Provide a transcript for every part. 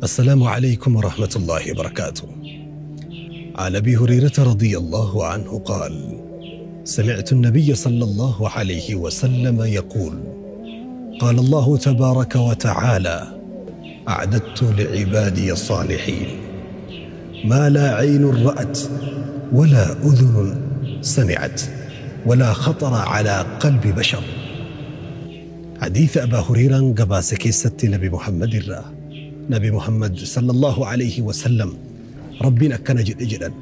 السلام عليكم ورحمة الله وبركاته. عن أبي هريرة رضي الله عنه قال: سمعت النبي صلى الله عليه وسلم يقول: قال الله تبارك وتعالى: أعددت لعبادي الصالحين ما لا عين رأت ولا أذن سمعت ولا خطر على قلب بشر. حديث أبا هريرة قباس كيست نبي محمد الرا نبي محمد صلى الله عليه وسلم ربنا كان جد جدا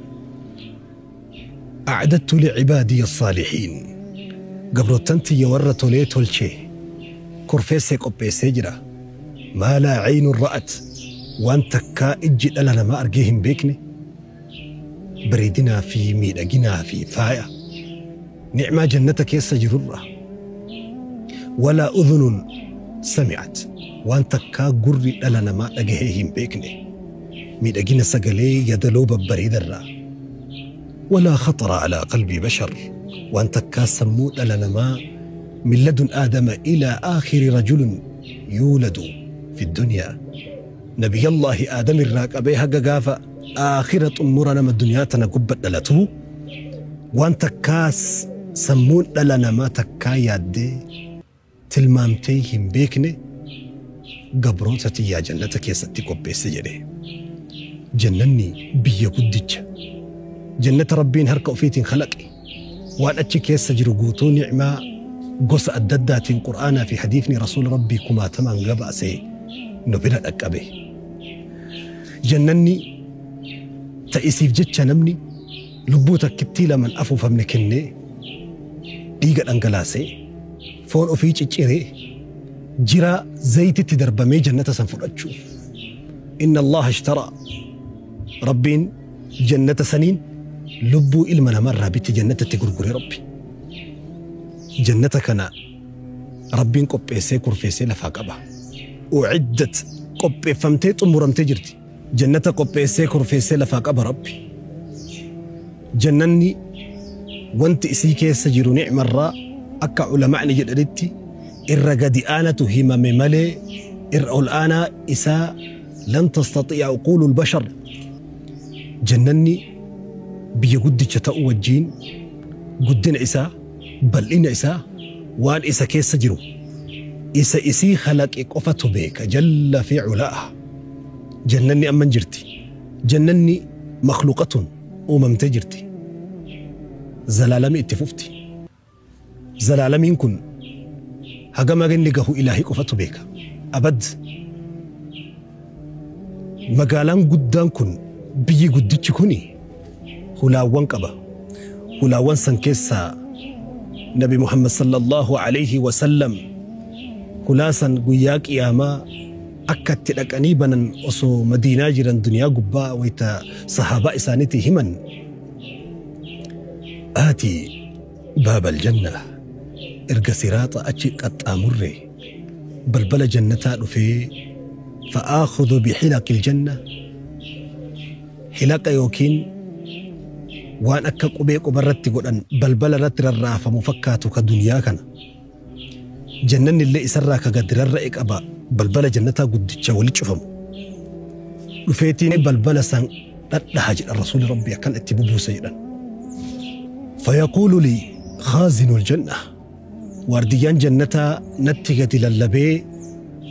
أعددت لعبادي الصالحين قبل تنتي يورت لي تولشي كرفيسي قبيسي جرا ما لا عين رأت وانت كا اجد لنا ما أرجيهم بيكني بريدنا في ميدقنا في فايا نعمة جنتك يسجر ولا أذن سمعت وانت كا قري لنا ما أجيهم بيكني ميدقنا سقلي يدلو بريد الرا ولا خطر على قلب بشر وانت كا سموت لنا ما من لدن آدم إلى آخر رجل يولد في الدنيا نبي الله آدم الراك أبيها قافة آخرة أمورنا ما الدنيا تنقبت لته وانت كاس سمون لنا ما تكا يدي تلمامتيهم بيكني قبروتتي يا جنتك يا ستي قبي سجري جنني بيا قدج جنة ربين هركو فيتين خلقي وأن أتشك يسجر قوتو نعمة قص أددات قرآن في حديثني رسول ربي كما تمن قبأسي نبرا أكبه جنني تأسيف جتش نمني لبوتك كتيلة من أفو فمنكني ديقة أنقلاسي فون أفيج إجري جرا زيت تدربمي جنة سنفر إن الله اشترى ربين جنة سنين لبو إلمنا مرة بيت جنة تقرقري ربي جنتك أنا ربين قبيسي كرفيسي لفاقبة أعدت قبي فمتيت أمورم تجرتي جنة قبيسي كرفيسي لفاقبة ربي جنني وانت إسيكي سجر نعم الراء أكا علماء جددتي إرقدي آنة همم ملي إرأو الآن إساء لن تستطيع عقول البشر جنني بيقد جتاء والجين قدن إساء بل إن إساء وان إساء كيس سجرو إساء إسي خلق إقفته بيك جل في علاء جنني أمن جرتي جنني مخلوقة أمم تجرتي زلالمي اتففتي زلالمي كن هجم جنجه إلهي قفته بيك أبد مقالان قدام كن بيجي قدتش كوني هلاوان قبا هلاوان سنكيسا نبي محمد صلى الله عليه وسلم هلاسا قياك ياما أكدت لك أنيبا أصو مدينة جيران دنيا قبا ويتا صحابة إسانتي همن آتي باب الجنة إرقى سراط أتشي قد أمري بلبل جنة في فآخذ بحلق الجنة حلق يوكين وأن أكا قبيك وبرتي قد أن بلبل رتر الرافة مفكاتك دنيا كان جنن اللي إسراك قدر الرأيك أبا بلبل جنتا قد تشاولي تشوفهم وفيتيني بلبل سان لحاج الرسول ربي كان اتبوبه سيدا فيقول لي خازن الجنة وارديان جنتا نتيجة للبي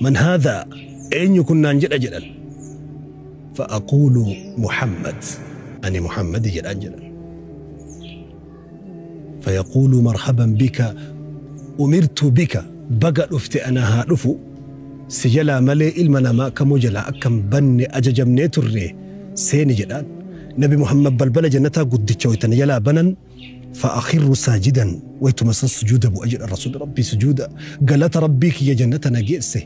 من هذا أين يكون نانجل أجلا فأقول محمد أني محمد جل أجلا فيقول مرحبا بك أمرت بك بقى أفتي أنا هارفو سجلا ملي إلمنا ما كمجلا أكم بني أججم نيتري سيني جدان نبي محمد بلبل جنتا قد تشويتن يلا بنن فأخر ساجدا ويتمسن سجود أبو أجل الرسول ربي سجودا قالت ربيك يا جنتنا جئسه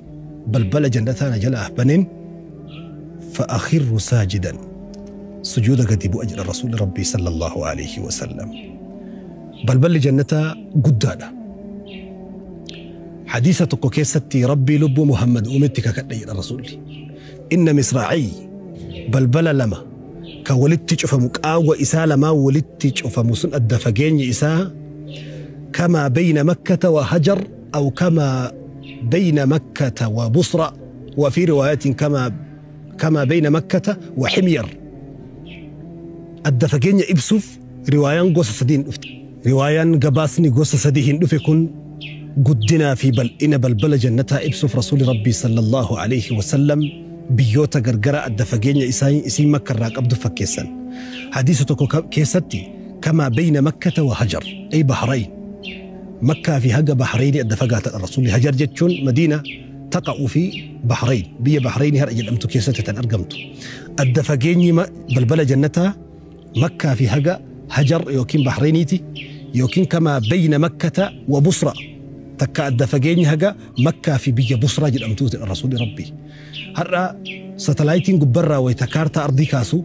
بلبل جنتنا جلا بنن فأخر ساجدا سجود قد أبو أجل الرسول ربي صلى الله عليه وسلم بلبل جنتا قدانا حديثة كوكيستي ربي لب محمد أمتك كدي الرسول إن مصراعي بلبل لما كولدت تشوف أو إساء لما ولدت تشوف مسن الدفجين إساء كما بين مكة وهجر أو كما بين مكة وبصرة وفي رواية كما Kamaa bayna Makkata wa Himyar. Adda fageenya ibsuuf riwaayaan gosa sadiin dhufte. Riwaayaan gabaasni gosa sadiin dhufe kun guddinaa fi bal'ina balbala jannataa ibsuuf Rasuulli Rabbii sallallahu alaihi wasallam biyyoota gargara adda fageenya isiin Makka irraa qabdu fakkeessan. Hadiisa tokko keessatti kamaa bayna Makkata wa Hajar ay Bahrain. Makkaa fi haga Bahrayni adda fagaatadha Rasuulli. Hajar jechuun Madiina taqa'u fi Bahrain, biyya Bahrayni har'a jedhamtu keessatti tan argamtu. Adda fageenyi balbala jannataa Makkaa fi haga Hajar yookiin Bahrayniiti yookiin kamaa bayna Makkata wa Busra, takka adda fageenyi haga Makkaa fi biyya Busraa jedhamtuuti Rasuulli Rabbii. Har'a satalaayitiin gubbarraa wayita kaartaa ardii kaasu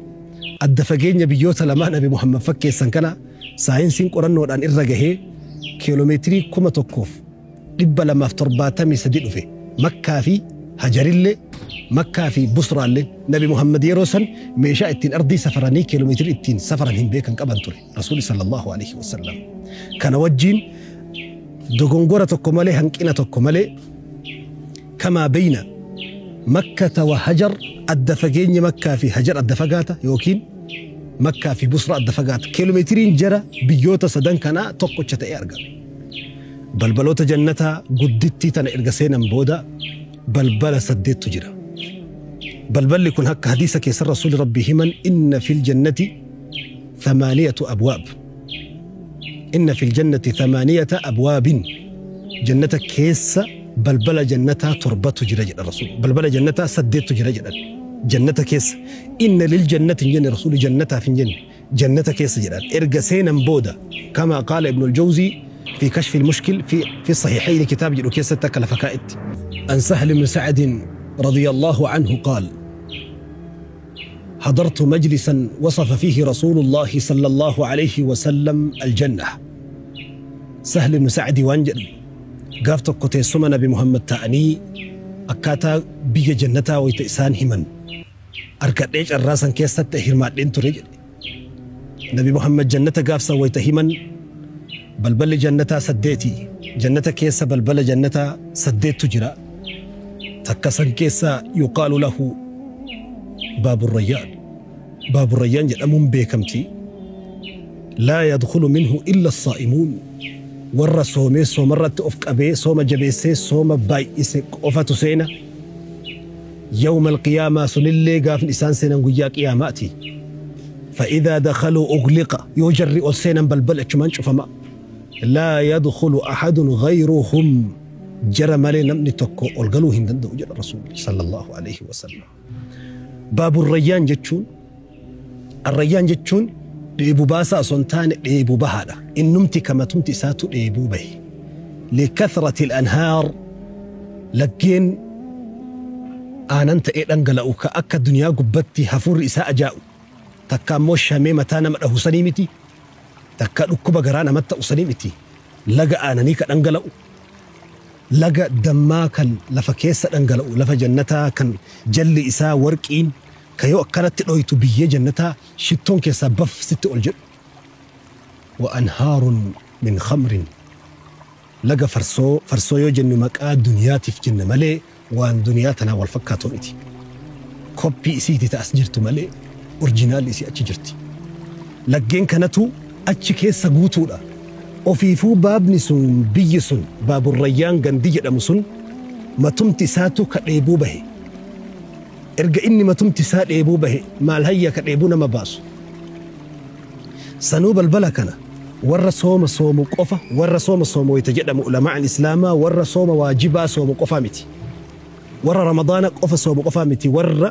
adda fageenya biyyoota lamaan Nabi Muhammad fakkeessan kana saayinsiin qorannoodhaan irra gahee kiiloomeetirii 1273 dhufe. Makkaa fi Hajarillee, Makkaa fi Busraallee. Nabi Muhammad yeroo san meeshaa ittiin ardii safaranii kiiloomeetirii ittiin safaran hin beekan qaban ture Rasuulli sallallahu alaihi wasallam. Kana wajjiin dogongora tokko malee, hanqina tokko malee, kamaa bayna Makkata wa Hajar, adda fageenya Makkaa fi Hajar adda fagaata yookiin Makkaa fi Busra adda fagaata. Kiiloomeetiriin jara biyyoota sadan kanaa tokkocha ta'ee argame. Balbaloota jannataa guddittii tana erga seenan booda balbala 8tu jira. Balballi kun akka hadiisa keessa Rasuulli Rabbii himan, inna fil jannati 8 abwaab. Inna fil jannati 8 abwaabin. Jannata keessa balbala jannataa 7tu jira jedha Rasuul. Balbala jannataa 8tu jira jedhan. Jannata keessa inna lil jannati hin jenne Rasuulli, jannataaf hin jenne, jannata keessa jedhan. Erga seenan booda kama qaala Ibnu al-Jawzii في كشف المشكل في الصحيحين كتاب جدو كيسة تكلف كائت. عن سهل بن سعد رضي الله عنه قال: حضرت مجلسا وصف فيه رسول الله صلى الله عليه وسلم الجنة. سهل بن سعد وانجل قاف tokko teessuma Nabi Muhammad ta'anii akkaataa biyya jannataa wayita isaan himan argadhee carraa san keessatti hirmaadheen ture jedhe. Nabi Muhammad jannata gaafsan wayita himan balballi jannataa 8, jannata keessa balbala jannataa 8tu jira. Takka san keessa yuqaalu lahu Baabu Rayyaan, Baabu Rayyaan jedhamuun beekamti. Laa yadkhulu minhu illa as-saa'imuun, warra soomee soomarratti of qabee sooma jabeessee sooma baay'ise qofatu seena. Yawma alqiyaamaa sunillee gaafni isaan seenan guyyaa qiyaamaati. فإذا دخلوا أغلق، يجري ألسينا بلبل أجمان شفما، لا يدخل أحد غيرهم، جرى مالي نمني تكو ألقلو هندن جل الرسول صلى الله عليه وسلم. باب الريان جتشون، الريان جتشون dheebuu baasaa osoo hin taane dheebuu bahaadha. Innumti kamatumti isaatu dheebuu bahe. Likathrati al-anhaar, laggeen aanan ta'ee dhangala'u ka akka duniyaa gubbatti hafuurri isaa ajaa'u, takka ammoo shamee mataa nama dhahu sanii miti, takka dhukkuba garaa namatti ta'u sanii miti, laga aananii ka dhangala'u, laga dammaa kan lafa keessa dhangala'u, lafa jannataa kan jalli isaa warqiin, ka yoo akkanatti dhoytu biyyee jannataa shittoon keessaa baf sitti ol jedhu. Wa anhaarun min khamrin, laga farsoo. Farsoo yoo jennu maqaa duniyaatiif jenna malee waan duniyaa tanaa wal fakkaatu miti. Koppii isiiti ta'as jirtu malee orjinaalli isii achi jirti. Laggeen kanatu achi keessa guutuudha. Ofiifuu baabni sun, biyyi sun, Baaburrayyaan gandi jedhamu sun matumti isaatu ka dheebuu bahe. Erga inni matumti isaa dheebuu bahe maal hayya ka dheebuu nama baasu? Sanuu balbala kana warra sooma soomu qofa. Warra sooma soomu wayita jedhamu ulamaan islaamaa warra sooma waajibaa soomu qofa miti, warra Ramadaana qofa soomu qofa miti, warra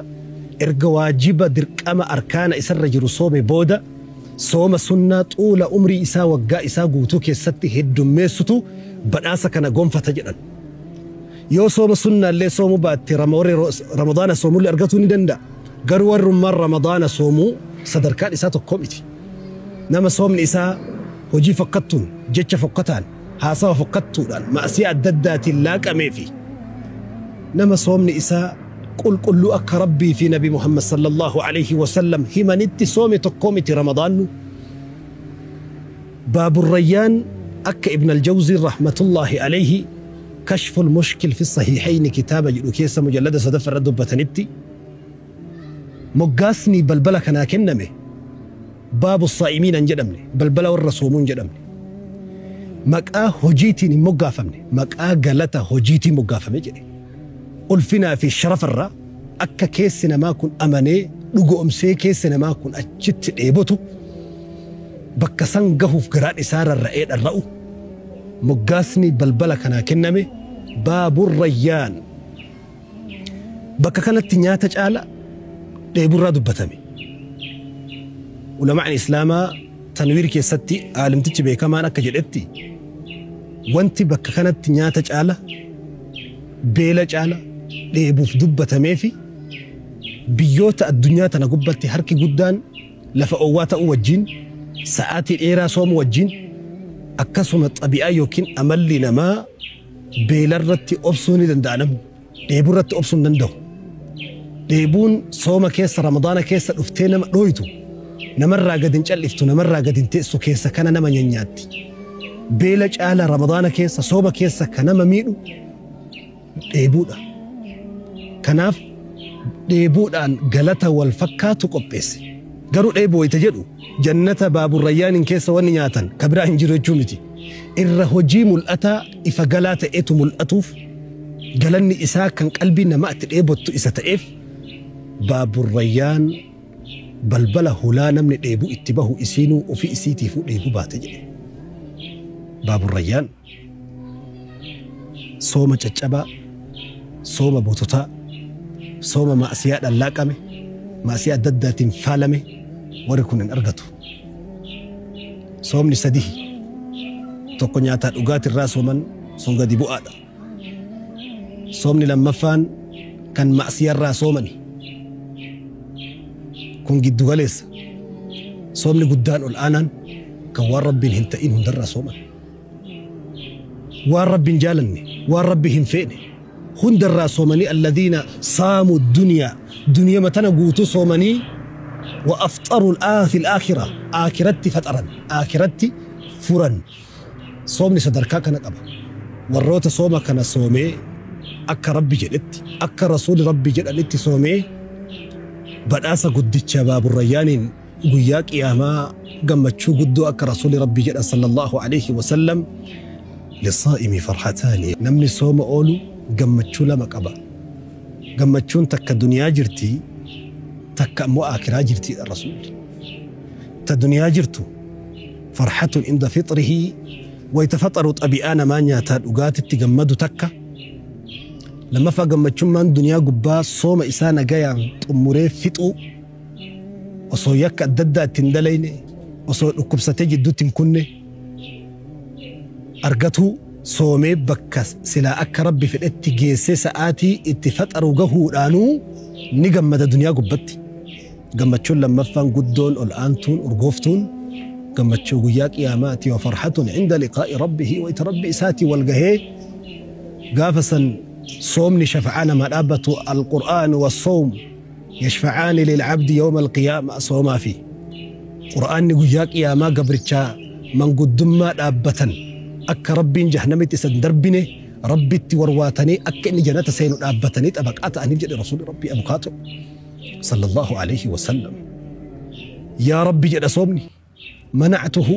erga waajiba dirqama arkaana isarra jiru soome booda sooma sunnaa xuula umrii isaa waggaa isaa guutuu keessatti heddummeessutu badhaasa kana gonfata jedhan. Yoo sooma sunnaallee soomuu baatte warri Ramadaana soomullee argatuu ni danda'a. Garuu warrummaan Ramadaana soomuu sadarkaan isaa tokko miti. Nama soomni isaa hojii fokkattuun, jecha fokkataan, haasawa fokkattuudhaan, ma'asii adda addaatiin laaqamee fi nama soomni isaa qulqulluu akka Rabbii fi Nabi Muhammad sallallahu alaihi wasallam himanitti soome tokko miti Ramadaannu. Baaburrayyaan akka Ibn al-Jawzii rahmatullahi alaihi Kashful Mushkil fi Sahihayn kitaaba jedhu keessa mujallada sadaffaa irra dubbatanitti Moggaasni balbala kanaa kenname baabu saa'imiin hin jedhamne, balbala warra soomuu hin jedhamne. Maqaa hojiitiin hin moggaafamne, maqaa galata hojiitiin moggaafame jedhe. Ulfinaa fi sharafarraa akka keessi namaa kun amanee dhugoomsee keessi namaa kun achitti dheebotu bakka san gahuuf garaan isaa rarra'ee dharra'u moggaasni balbala kanaa kenname baabur rayyaan. Bakka kanatti nyaata caala dheeburraa dubbatame. Ulamaan Islaamaa tanwiir keessatti aalimtichi beekamaan akka jedhetti wanti bakka kanatti nyaata caala beela caala dheebuuf dubbatamee fi biyyoota addunyaa tana gubbatti harki guddaan lafa oowwaa ta'uu wajjin sa'aatii dheeraa soomuu wajjin akkasuma xabi'aa yookiin amalli namaa beelarratti obsuu ni danda'a namni dheeburratti obsuu hin danda'u. Dheebuun sooma keessa Ramadaana keessa dhuftee nama dhooytu namarraa gad hin calliftu namarraa gad hin teessu keessa kana nama nyaanyaatti. Beela caala Ramadaana keessa sooma keessa ka nama miidhu dheebuudha. Kanaaf dheebuudhaan galata wal fakkaatu qopheesse. Garuu dheebuu wayita jedhu jannata baaburrayyaaniin keessa wanni nyaatan ka biraa hin jiru jechuu miti. Irra hojii mul'ataa ifa galaa ta'etu mul'atuuf galanni isaa kan qalbii namaa itti dheebottu isa ta'eef baaburrayyaan balbala hulaa namni dheebuu itti bahu isiinuu ofii isiitiifuu dheebuu baate jedhe. Baaburrayyaan sooma caccabaa, sooma bototaa, sooma maasiyaadhaan laaqame, maasiyaa adda addaatiin faalame warri kun hin argatu. Soomni sadihi tokko nyaataa dhugaatirraa sooman sun gadi bu'aadha. Soomni lammaffaan kan maasiyaarraa soomani kun giddu galeessa. Soomni guddaan ol aanaan kan waan rabbiin hin ta'in hundarraa sooman. Waan rabbiin jaalanne, waan rabbi hin feene hundarraa soomanii alladhiina saamu dunyaa dunyama tana guutuu soomanii wa afxaru fi al-aakhira aakiratti faxaran aakiratti furan. Soomni sadarkaa kana qaba. Warroota sooma kana soomee akka rabbi jedhetti akka rasuuli rabbi jedhanitti soomee badhaasa guddicha baaburrayyaaniin guyyaa qiyaamaa gammachuu guddoo akka rasuuli rabbi jedhan sallallahu alaihi wasallam lisaa'imi farhataani. Namni sooma oolu gammachuu lama qaba. Gammachuun takka duniyaa jirti takka ammoo aakiraa jirtiidha rasuulli. Ta duniyaa jirtu farhatun inda fixrihi wayta faxaru xabi'aa namaa nyaataa dhugaatitti gammadu takka. Lammaffaa gammachummaan duniyaa gubbaa sooma isaa nagayaan xumuree fixuu osoo yakka adda addaa ittiin dalayne osoo dhukkubsatee jidduutti hin kunne argatuu soomee bakka silaa akka rabbi fedhetti geessee sa'aatii itti faxaru gahuudhaanuu ni gammada duniyaa gubbatti. Gammachuun lammaffaan guddoon ol aantuun urgooftuun gammachuu guyyaa qiyaamaati wa farhatun inda liqaa'i rabbihi wayta rabbi isaatii wal gahee gaafa san soomni shafa'aa namaa dhaabbatu alqur'aan wassawm yashfa'aani lilcabdi yawma alqiyaama soomaa fi qur'aanni guyyaa qiyaamaa gabrichaa manguddummaa dhaabbatan akka rabbiin jahannamitti isa hin darbine rabbitti warwaatanii akka inni jannata seenu dhaabbatanii xabaqaa ta'aniif jedhe rasuulli rabbii abukaato sallallahu alaihi wasallam. Yaa rabbi jedha soomni manactuhu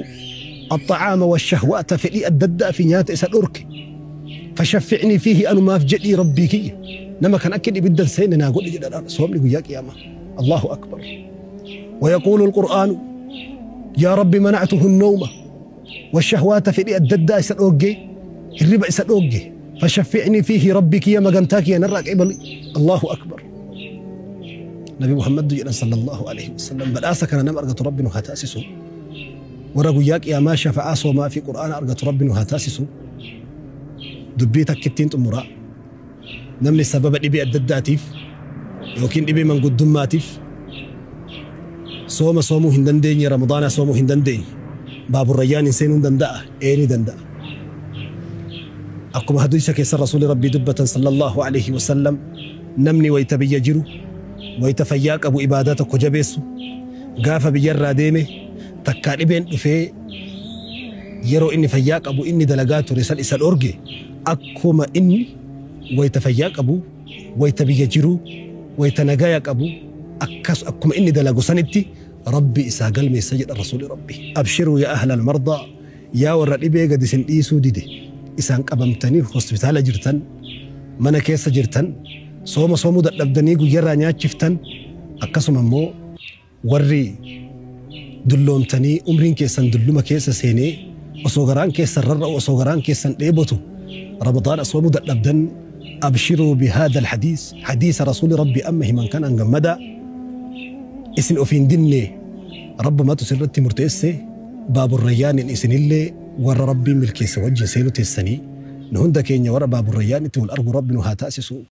الطعام والشهوات فدي أدد في نيات إسا أرك فشفعني فيه أنا ما في جدي ربي كي نما كان أكيد بدل سين أنا أقول لك صوم لي وياك يا ما الله أكبر. ويقول القرآن يا رب منعته النوم والشهوات في أدد إسا أوجي الربا إسا أوجي فشفعني فيه ربك يا مجنتاك يا نرك إبلي الله أكبر. نبي محمد صلى الله عليه وسلم بل آسك أنا نم أرجت ربي نهتاسسه ورجو ياك يا ما شفع ما في قرآن أرجت ربي نهتاسسه دبيتك كتين أمراء نمني سبب إبي الدداتيف يوكين إبي من قدماتيف صوم صومو هندندين رمضان صومو هندندين باب الريان إنسان دنداء إيني دنداء أقوم هدويسك كيسر رسول ربي دبة صلى الله عليه وسلم نمني ويتبي جرو ويتفياك أبو إباداتك وجبيسو قاف بيجرى ديمه تكان إبن في يرو إني فياك أبو إني دلقات رسال إسال أرجي أكما إني ويتفياك أبو ويتبي جرو ويتنقاياك أبو Akkas akkuma inni dalagu sanitti Rabbi isaa galmeessa jedha Rasuuli Rabbi. Abshiruu yaa ahlal mardaa, yaa warra dhibee gad isin dhiisuu dide, isaan qabamtanii hospitaala jirtan, mana keessa jirtan, sooma soomuu dadhabdanii guyyarraa nyaachiftan, akkasuma immoo warri dulloomtanii umriin keessan dulluma keessa seenee osoo garaan keessan rarra'u, osoo garaan keessan dheebotu Ramadaana soomuu dadhabdan, abshiruu bihaadha alhadiis, hadiisa Rasuuli Rabbi amma himan kanaan gammadaa. Isin ofiin dinne, Rabbumatu sirratti murteesse. Baaburrayyaaniin isinillee warra Rabbiin milkeesse wajjin seenu teessanii. Nu hunda keenya warra baaburrayyaanitti wal argu Rabbi nu haa taasisu.